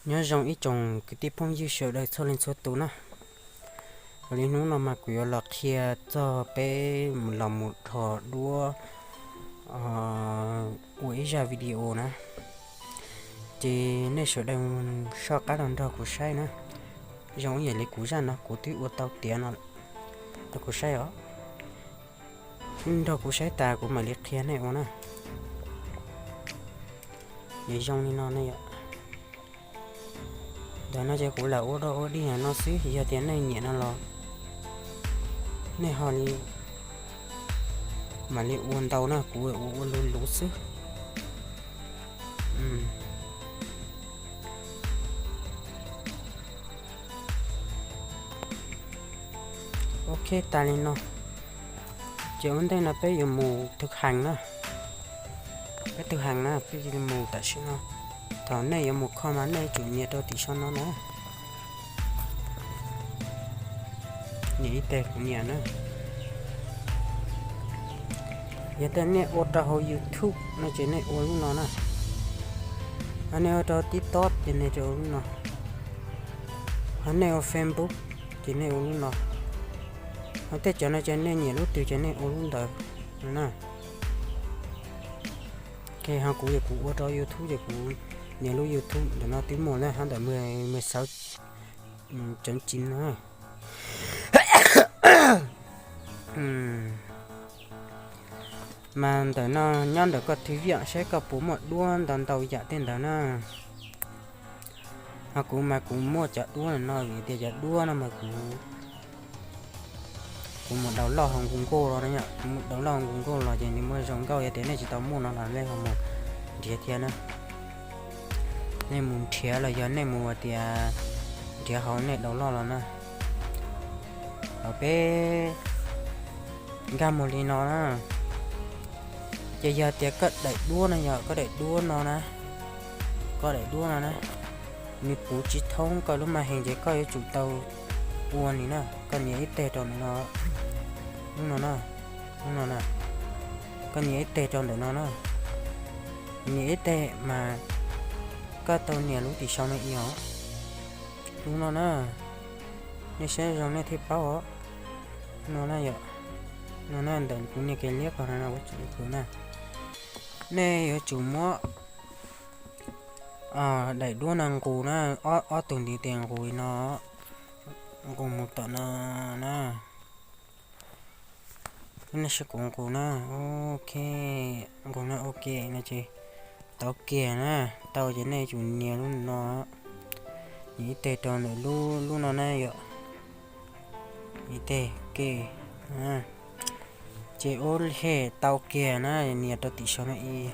Nyob zoo ib tsoom kwv tij phooj ywg sawv daws txhua leej txhua tus na. Ua li hnub no mas kuv yuav los qhia txog peb los mus dhos duab ua ib zaj video na. Ces nej sawv daws soj qab los nrog kuv saib na. Zoo ib yam li kuv zaj no kuv twb ua tau tiav no, nrog kuv saib os. Nrog kuv saib tas kuv mam li qhia nej ua na. Nws zoo li no ne yom. Ntawm no ces kuv lam ua dog ua dig no xwb, yog tias nej nyiam no los nej ho li mam li ua ntau na, kuv ua ua luv luv xwb. Ok, tas li no ces ua ntej no peb yuav mus thực hành na. Peb thực hành na, peb mus tam sim no. Thaum nej yuav mus kho mas nej tsum nias rau tim sau no na. Nias ib teg kuv nias na. Yog tias nej ua rau hauv YouTube no ces nej ua lub no na. Ho nej ua rau TikTok ces nej ua lub no. Ho nej ua Facebook ces nej ua lub no. Ho tej cov no ces nej nyiam lub twg ces nej ua lub ntawd na. Ho kuv yog kuv ua rau YouTube ces kuv nias lub YouTube ntawm no twb muaj na, hab ntawm mười sáu chấm chín na. Mas ntawm no nyob ntawm koj thwj viam saib koj puas muaj duab ntau ntau yam tej ntawd na. Ho kuv mas kuv muaj cov duab no vim tias cov duab no mas kuv, kuv mus download hauv Google los na yom, kuv mus download hauv Google los ces nws muaj zoo nkauj, yog tias nej tsis tau muaj no los nej ho mus nrhiav thiab na. Nej mus nrhiav los yog nej mus tias nrhiav hauv nej download los na. Los peb nkag mus li no na. Ces yog tias koj daim duab no yog koj daim duab no na, koj daim duab no na, nws puv tsis thoob koj lub maj hees ces koj yuav tsum tau ua ni na, koj nias ib teg rau ntawm no, lub no na, lub no na, koj nias ib teg rau ntawm no na, nias ib teg mas koj tau nias lub tim sau no i os, lub no na, nej saib zoo nej thiaj paub os, no na yom, no na ntawm kuv nias kiag liab ko no na, ua tsis ua na, nej yuav tsum muab daim duab no nqus na, ob tug ntiv tes nqus li no, nqus mus tom no na. Nej saib kuv nqus na, ok, nqus no ok no ces tau kiag na, tau ces nej tsum nias lub no, nias ib teg rau ntawm lub, lub no na yom, ib teg ke, ces ua li tau kiag na, nias rau tim sau no i.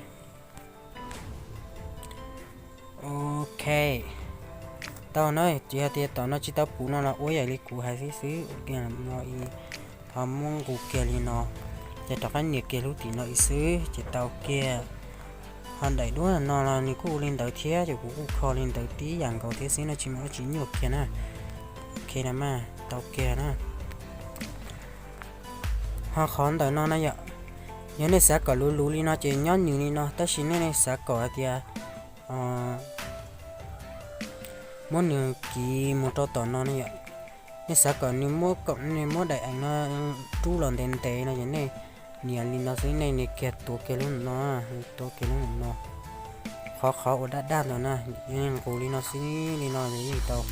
Ok, tau na, ces yog tias tom no tsis tau puv no los ua yam li kuv hais xwb xwb, ua kiag no i, ho muab nqus kiag li no, ces rov qab nias kiag lub tim no i xwb ces tau kiag. Ho daim duab no los nws kuj ua li ntawd thiab, ces kuv kuj kho li ntawd tib yam nkaus thiab xwb no, tsis muaj dab tsi nyuaj kiag na. Ok na mas, tau kiag na. Ho qhov ntawm no na yom, yog nej xav kom luv luv li no ces nyob nws li no, tab sis nej, nej xav kom hais tias muab nws kiv mus rau tom no na yom, nej xav kom nws muab, nws muab daim eev no rub los ntev ntev no ces nej nias li no xwb, nej nias kiag tuav kiag lub no, tuav kiag lub no, qhov qhov uas daj daj ntawd na, nqus li no xwb li no yeej tau.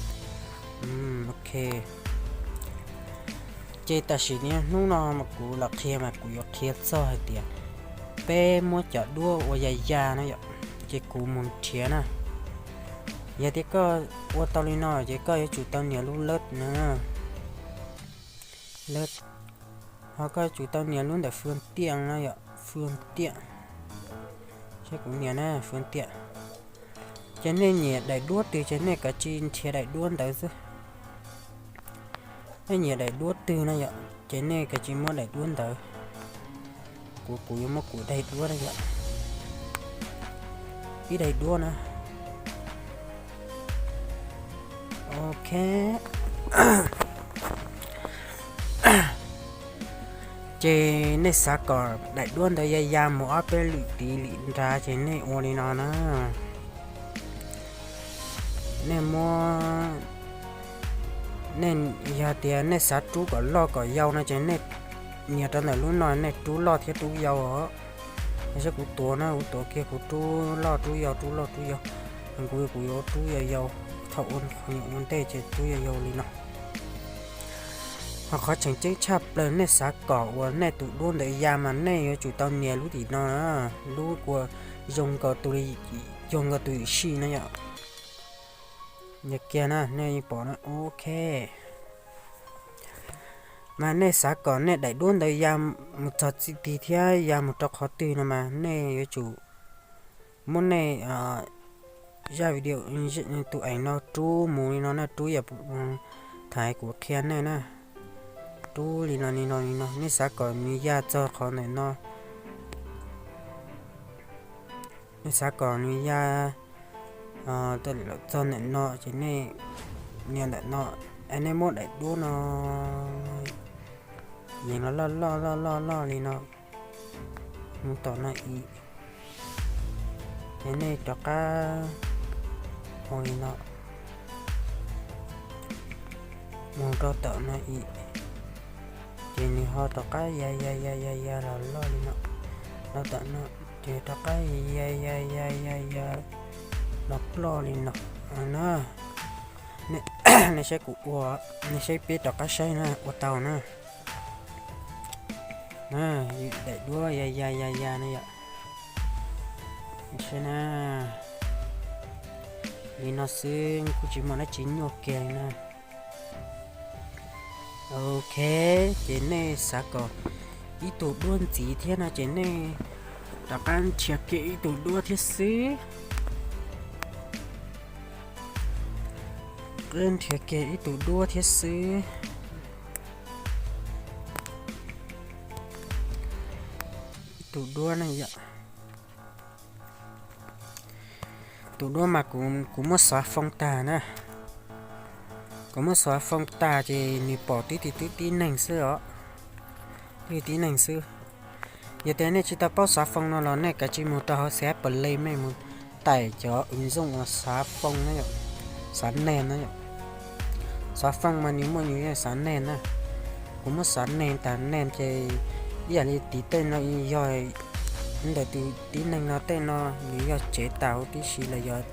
Ok, ces tam sim no hnub no mas kuv los qhia mas kuv yuav qhia txog hais tias peb muab cov duab ua ya ya na yom, ces kuv mus nrhiav na. Yog tias koj ua tau li no ces koj yuav tsum tau nias lub lab na, lab, ho koj yuav tsum tau nias lub ntawm fwj tiaj no yom, fwj tiaj, saib kuv nias na, fwj tiaj. Ces nej nyiam daim duab twg ces nej kav tsij nrhiav daim duab ntawd xwb. Nej nyiam daim duab twg na yom, ces nej kav tsij muab daim duab ntawd. Kuv, kuv yuav muab kuv daim duab na yom, ib daim duab na. Ok, ces nej xav kom daim duab ntawd ya ya mus ob peb lwm tid lwm nrad ces nej ua li no na. Nej muab, nej, yog tias nej xav rub kom loj kom yau no ces nej nias rau ntawm lub no, nej rub loj thiab rub yau os. Saib kuv tuav na, kuv tuav kiag kuv rub loj rub yau, rub loj rub yau. Kuv, kuv yuav rub yau yau, thaum ua ntej ces rub yau yau li no. Ho qhov tseem ceeb tshaj plaws, nej xav kom uas nej tus duab ntawd ya mas nej yuav tsum tau nias lub tim no na, lub uas zoo nkaus tus li, zoo nkaus tus yuam sij no yom. Nias kiag na, nej yeej pom na, ok. Mas nej xav kom nej daim duab ntawd ya mus txog txij tid thiab ya mus rau qhov twg no mas nej yuav tsum muab nej zaj video, tus eev no rub mus li no na, rub yam thaiv kuv qhia nej na. Rub li no li no li no, nej xav kom nws ya txog qhov ntawm no, nej xav kom nws ya txog ntawm no ces nej nias ntawm no, es nej muab daim duab no yees los loj loj loj loj loj li no mus tom no ib, ces nej rov qab ua li no mus rau tom no ib, ces nws ho rov qab ya ya ya ya ya los loj li no, los tom no, ces rov qab ya ya ya ya ya los ploj li no na. Nej saib kuv ua, nej saib peb rov qab saib na, ua tau na. Daim duab ya ya ya ya no yom. Saib na, li no xwb kuj tsis muaj dab tsi nyuaj kiag li na. Ok, ces nej xav kom ib tug duab ntxiv thiab no ces nej rov qab nrhiav kiag ib tug duab thiab xwb. Nrhiav kiag ib tug duab thiab xwb. Ib tug duab na yom. Tus duab mas kuv muab xov foo tag na. Kuv muab xov foo tag ces nws pom tib tib tib neeg xwb os. Tib tib neeg xwb. Yog tias nej tsis tau paub xov foo no los nej kav tsij mus rau hauv xab Play mej mus taim cov wv zooj uas xov foo na yom. Xov neeg na yom. Xov foo mas nws muaj nws xov neeg na. Kuv muab xov neeg tas neeg ces ib yam li tiv tej no yog ntawm tus tib neeg no tej no nws yog tsev tas huv tib si los yog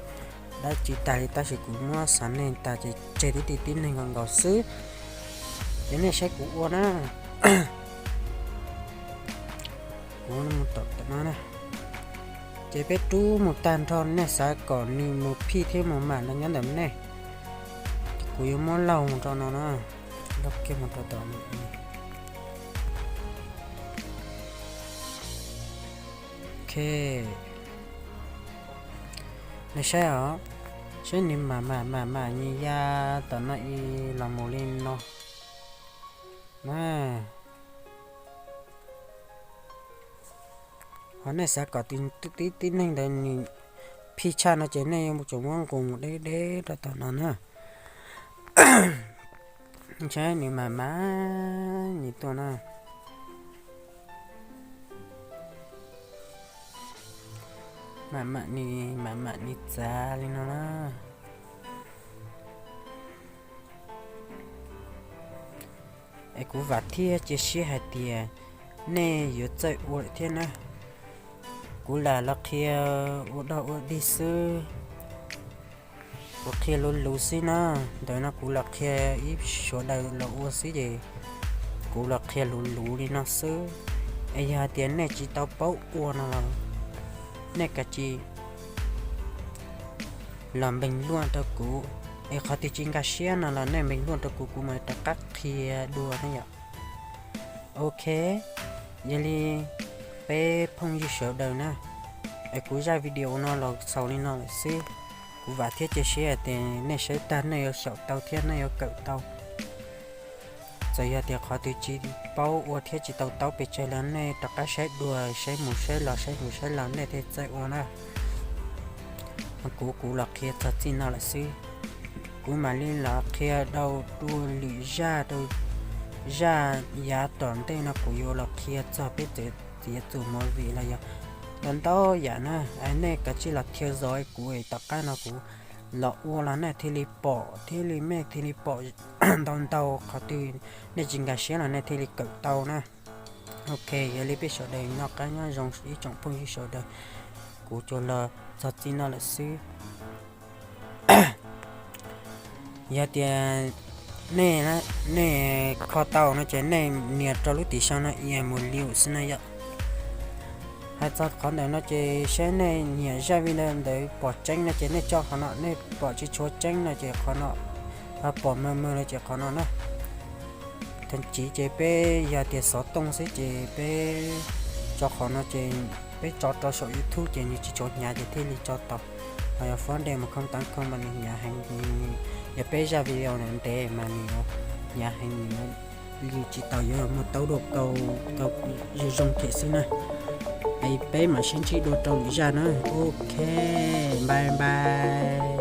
dab tsi tas li tab sis kuv muab xov neeg tas ces tseg tib tib tib neeg nkaus nkaus xwb. Ces nej saib kuv ua na. Kuv mus tom no na. Ces peb rub mus tag nrho, nej xav kom nws mus phij thiab mus mam los nyob ntawm nej. Kuv yuav muab laug mus rau no na. Laug kiag mus rau tom no. Ok. Nej saib os, saib nws mam mam mam mam nws ya tom no ib los mus li no na. Ho nej xav kom tib tib neeg ntawd nws phij tshaj no ces nej yuav tsum muab nqus mus deb deb rau tom no na. Saib nws mam mam nws tuaj na. Mam mam nws mam mam nws txav li no na. Es kuv vam thiab cia siab hais tias nej yuav txawj ua lawm thiab na. Kuv lam los qhia ua dog ua dig xwb. Kuv qhia luv luv xwb na. Ntawm no kuv los qhia ib sawv daws los ua xwb ces kuv los qhia luv luv li no xwb. Es yog hais tias nej tsis tau paub ua no los nej kav tsij los npeeg luaj rau kuv. Es qhov twg tsis nkag siab no los nej npeeg luaj rau kuv, kuv mam rov qab qhia dua na yom. Ok, yog li peb phooj ywg sawv daws na, es kuv zaj video no los xaus li no lawm xwb. Kuv vam thiab cia siab tias nej saib tag nej yuav xyaum tau thiab nej yuav kawm tau. Txawm yog tias qhov twg tsis paub ua thiab tsis tau taub pes tsawg los nej rov qab saib dua, saib mus saib los, saib mus saib los nej thiaj txawj ua na. Kuv, kuv los qhia txog txij no lawm xwb. Kuv mam li los qhia dua lwm zaj, rau zaj yav tom ntej no kuv yuav los qhia txog peb txawm txiav txuas movie los yog ntau ntau yam na. Nej kav tsij los theo dõi kuv, tom qab no kuv los ua los nej thiaj li pom thiab li, nej thiaj li pom ntau ntau. Qhov twg nej tsis nkag siab los nej thiaj li kawm tau na. Ok, yog li peb sawv daws noj qab nyob zoo ib tsoom phooj ywg sawv daws, kuv tsuas los txog txij no lawm xwb. Yog tias nej, nej kho tau no ces nej nias rau lub tim sau no ib mus liu xwb na yom. Hais txog qhov ntawm no ces saib nej nyiam zaj video ntawd pom tseeb no ces nej tso qhov no, nej pom tsis tshua tseeb no ces qhov no, pom mawg mawg no ces qhov no na. Thaum chiv ces peb yog tias xov tooj xwb ces peb tso qhov no ces peb tso rau saum YouTube ces nws tsis tshua hnyav ces thiaj li tso tau. Ho yog fob nres mus khoob tav khoob mas nws hnyav heev. Yog peb zaj video ntev mas nws hnyav heev, nws liu tsis tau, yuav muaj taub dua kau zoo zoo thiab xwb na. Es peb mam sib ntsib dua rau lwm zaj na. Ok, bye bye.